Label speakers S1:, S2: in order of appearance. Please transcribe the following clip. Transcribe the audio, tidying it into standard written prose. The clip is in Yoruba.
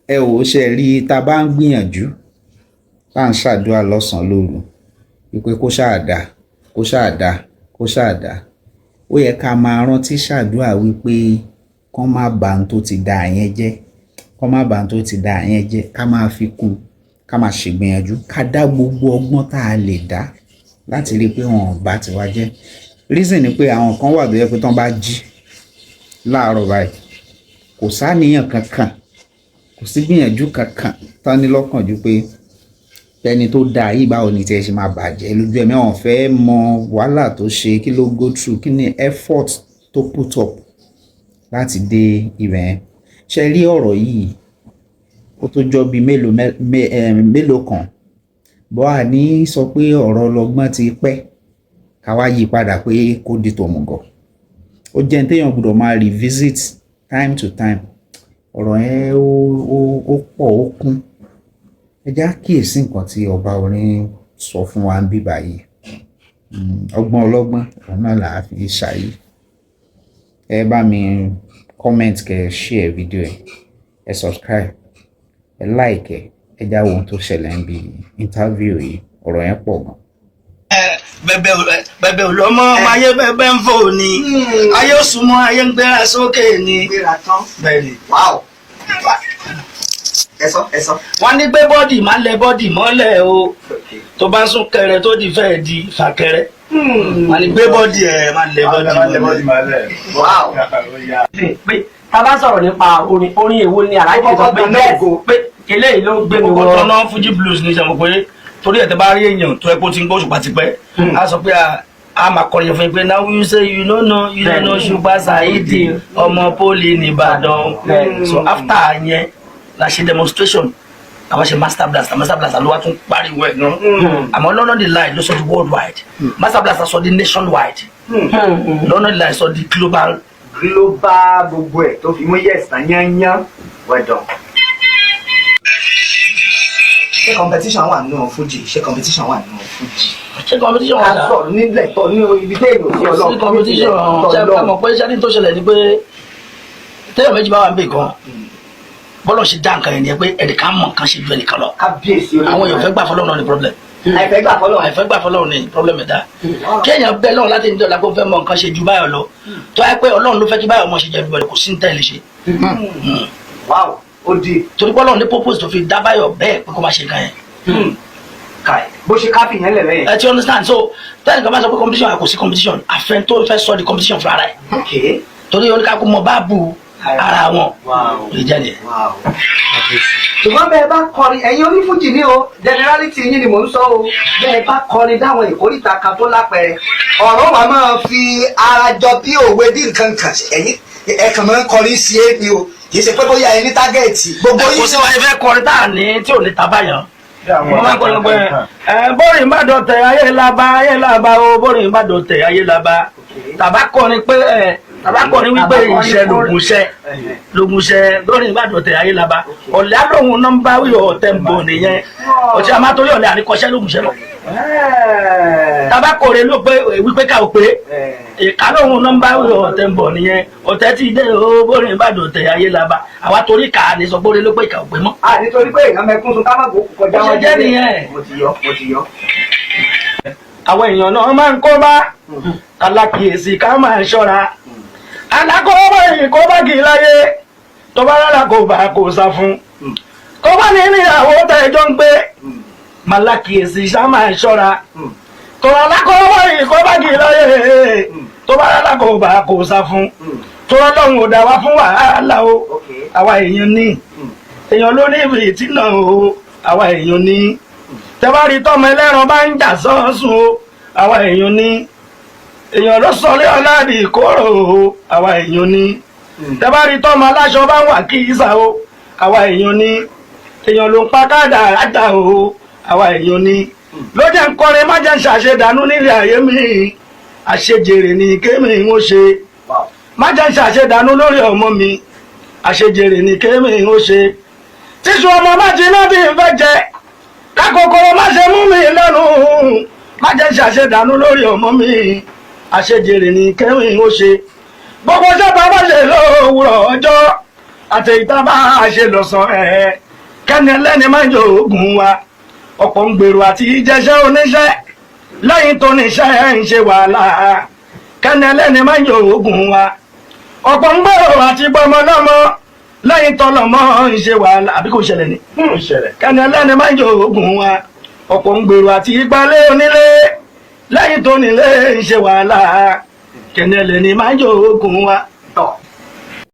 S1: Ẹ wò ó, ṣe rí i, tá a bá ń gbìyànjú, tá à ń ṣàdúrà lọ́sàn-án lóru wípé kó ṣáà dáa, kó ṣáà dáa, kó ṣáà dáa, ó yẹ ká máa rántí ṣàdúrà wípé kán má ba ohun tó ti dáa yẹn jẹ́, kán má ba ohun tó ti dáa yẹn jẹ́. Ká máa fi kún, ká máa ṣègbìyànjú, ká dá gbogbo ọgbọ́n tá a lè dá láti rí i pé wọn ò bá tiwa jẹ́. Reason ni pé àwọn kan wà tó yẹ pé tán bá jí láàárọ̀ báyìí, kò sáníyàn kankan, kò sí gbìyànjú kankan tán ní lọ́kàn ju pé ẹni tó dáa yìí, báwo ni tiẹ̀ ṣe máa bàjẹ́ lójú ẹ̀mí àwọn. Fẹ́ mọ wàhálà tó ṣe, kí ló go through, kí ni effort tó put up láti dé ibẹ̀ yẹn. Ṣe rí ọ̀rọ̀ yìí, ó tó jọ bíi mélòó mélòó kan bọ́ a ní sọ pé ọ̀rọ̀ ọlọ́gbọ́n ti pẹ́, ká wá yí padà pé kó di tòmùgọ̀. Ó jẹ́ ní téèyàn gbọ́dọ̀ máa revisit time to time. Ọ̀rọ̀ yẹn ó pọ̀, ó kún. Ẹ já kíyèsí nǹkan tí ọba orin sọ fún wa ń bí báyìí. Ọgbọ́n ọlọ́gbọ́n òun náà là á fi ṣàyè. Ẹ bá mi comment, kẹ́ share fídíò ẹ, ẹ subscribe, ẹ like. Ẹ já wo ohun tó ṣẹlẹ̀ ń bí interview yìí. Ọ̀rọ̀ yẹn pọ̀ gan.
S2: Bẹ̀bẹ̀ bẹ̀bẹ̀ ò lọ́mọ ọmọ ayé, bẹ̀bẹ̀ ń fò ní ayé ó súnmọ́, ayé ń gbéra sókè ní.
S3: Gbéra tán.
S2: Bẹ́ẹ̀ni.
S3: Wow, ẹ sọ, ẹ sọ.
S2: Wọ́n ní gbé body, má lẹ body mọ́lẹ̀ o, tó bá ń sún kẹrẹ tó di fẹ́ẹ̀ di fàkẹrẹ. Wọ́n ní gbé body, ẹ̀ má lẹ body mọ́lẹ̀.
S3: Wow.
S4: Pé tá a bá sọ̀rọ̀ nípa orin, orin èwo ni Aláàjì sọ pé
S3: Kọ́kọ́
S4: yes, pé eléyìí ló gbé mi
S2: Kókó
S4: wọ
S2: tọ́nà Fuji blues ní sẹ́mo pé torí ẹ̀ tẹ́ bá rí èèyàn tó ẹ kó ti ń gbọ́ Òṣùpá tipẹ́, á sọ pé a máa kọrin fún yín pé now you say you no know, you no know Òṣùpá Saheed, ọmọ poli nìbàdàn. So after yẹn la ṣe demonstration, àwọn ṣe Master Blaster. Master Blaster ló wá tún pariwo ẹ̀ gan, àmọ́ London the Line ló sọ di worldwide, Master Blaster sọ di nationwide, London the Line sọ di global.
S3: Global, gbogbo ẹ̀ tó fi mú yes tán yányán. Well done. Ṣé competition wà nínú Fuji? Ṣé competition wà nínú Fuji?
S2: Ṣé competition wà
S3: Ká
S2: dáa?
S3: Sọ̀rọ̀ nílẹ̀ tọ́ ní ibi téèyàn sí Ọlọ́run.
S2: Sí competition. Ṣe é mọ̀ pé ṣẹ́ni tó ṣẹlẹ̀ ni pé téèyàn méjì bá wà níbì kan, bọ́lọ̀ ṣe dá nǹkan yẹn ni pé ẹnìkan mọ̀ nǹkan ṣe ju ẹnìkan lọ.
S3: Kábíyèsí.
S2: Àwọn èèyàn fẹ́ gbà fọlọ́run náà ní problem.
S3: Àìfẹ́ gbà fọlọ́.
S2: Àìfẹ́ gbà fọlọ́run ní problem ẹ̀dá. Kéèyàn bẹ́ lọ́run láti ní ọ̀la kó fẹ́ mọ nǹkan ṣe ju báyọ̀ lọ, tó yẹ pé Ọlọ́run ló fẹ́ kí báyọ̀ mọ̀ ṣe jẹ́ everybody, kò sí ní tẹ́lẹ̀ ṣe.
S3: Wow, ó di.
S2: Torí pé Ọlọ́run ní purpose tó fi dá báyọ̀ bẹ́ẹ̀ pé kó má ṣe nǹkan yẹn.
S3: Kai, bó ṣe káfí yẹn lẹ̀ lẹ́yìn.
S2: Ẹ ti understand? So tẹ́lẹ̀ kan bá sọ pé competition, kò sí competition, àfẹn tó fẹ́ sọ di competition fúnra rẹ̀, torí oníkàkú mọ báàbù ara wọn. Lè jẹ́ nìyẹn.
S3: Wow. Ṣùgbọ́n bẹ́ẹ̀ bá kọrin, ẹ̀yin onífújì ní o, generality yín ni mò ń sọ o, bẹ́ẹ̀ bá kọrin dáwọn ìkórìtà kan tó lápẹẹrẹ, ọ̀rọ̀ wa máa fi ara jọ bí òwe bí nǹkan kan. Ẹ̀yin ẹ kàn máa ń kọrin sí é ni o, kì í ṣe pé bóyá ẹ ní target gbogbo
S2: Kò
S3: yín.
S2: sí wàá fẹ́ kọrin tá a ní tí ò ní tabayàn. Mo máa ń kọrin pé ẹ bórin bá dọ̀tẹ̀ ayé laba, ayé laba o, bórin bá dọ̀tẹ̀ ayé laba. Tàbá kọrin pé ẹ tàbá kọrin wípé ìṣẹ́ lògùn ṣẹ́, lògùn ṣẹ́, bórin bá dọ̀tẹ̀ ayé laba, ọ̀lẹ́ àlóhùn nọ́mbà wí ọ̀tẹ̀ ń bọ̀ nìyẹn. Ọtí a máa torí ọ̀lẹ́ àníkọ́ṣẹ́ lògùn ṣẹ́ lọ. Tàbá kọrin ló pé wípé ká o pé ìka lóhùn nọ́mbà wí ọ̀tẹ̀ ń bọ̀ nìyẹn, ọ̀tẹ̀ tí dé o, bórin bá dọ̀tẹ̀ ayé laba. Àwa torí kà á ní sọ bórin ló pé ìkà ò pé mọ́.
S3: A nítorí pé èèyàn mẹkún sun ká má gbó kọjá.
S2: Bó ṣe jẹ́ nìyẹn.
S3: Mo ti yọ, mo ti yọ.
S2: Àwọn èèyàn náà máa ń kó bá alákìyèsí, ká máa ṣọ́ra alákòóbá ìkóbá kì í láyé, tó bá rárá kò bá kò sá fún kó bá ní níyàwó tẹ́jọ́ ń gbé, málákìyèsí ṣá máa ṣọ́ra tó alákòóbá ìkóbá kì í láyé, tó bá rárá kò bá kò sá fún tó. Ọlọ́run ò dá wa fún wàhálà o. Àwa èèyàn ní èèyàn ló ní ìrètí náà o. Àwa èèyàn ní tẹ́wárí tọ́mọ ẹlẹ́ran bá ń jà sọ́ọ̀sùn o. Àwa èèyàn ní èèyàn ló sọ lé ọ̀làdì ìkóró o. Àwa èèyàn ní tẹ́wárí tọ́mọ aláṣọ bá ń wà kí ìsà o. Àwa èèyàn ní èèyàn ló ń pa káàdà àdá o. Àwa èèyàn ní ló jẹ́ ń kọrin má jẹ́ ń ṣàṣedànù nílé ayé mi. Àṣejèrè ní kémi ń ṣe, má jẹ́ ń ṣàṣedànù lórí ọmọ mi. Àṣejèrè ní kémi ń ṣe. Tíṣu ọmọ má jiná bí n fẹ́ jẹ, kákòkòrò má ṣe mú mi lẹ́nu, má jẹ́ ń ṣàṣedànù lórí ọmọ mi. Àṣejèrè ní kémi ń ṣe. Gbogbo sábà bá ṣe lówùrọ̀ ọjọ́. Àtẹ̀yìntà bá a ṣe lọ́sàn ẹ̀ kẹ́ni ẹlẹ́ni máa ń jò oògùn wa. Ọ̀pọ̀ ń gbèrò àti jẹ́ṣẹ́ oníṣẹ́ lẹ́yìn tó níṣẹ́ ń ṣe wàhálà, kẹ́ni ẹlẹ́ni máa ń jò oògùn wa. Ọ̀pọ̀ ń gbèrò àti gbọmọ lọ́mọ lẹ́yìn tọ́lọ́mọ ń ṣe wàhálà, àbí kò ṣẹlẹ̀ ni?
S4: Ó ṣẹlẹ̀.
S2: Kẹ́ni ẹlẹ́ni máa ń jò oògùn wa. Ọ̀pọ̀ ń gbèrò àti gbalé onílé lẹ́yìn tó nílé ń ṣe wàhálà, kẹ́ni ẹlẹ́ni máa ń jò oògùn wa.
S3: Tọ̀.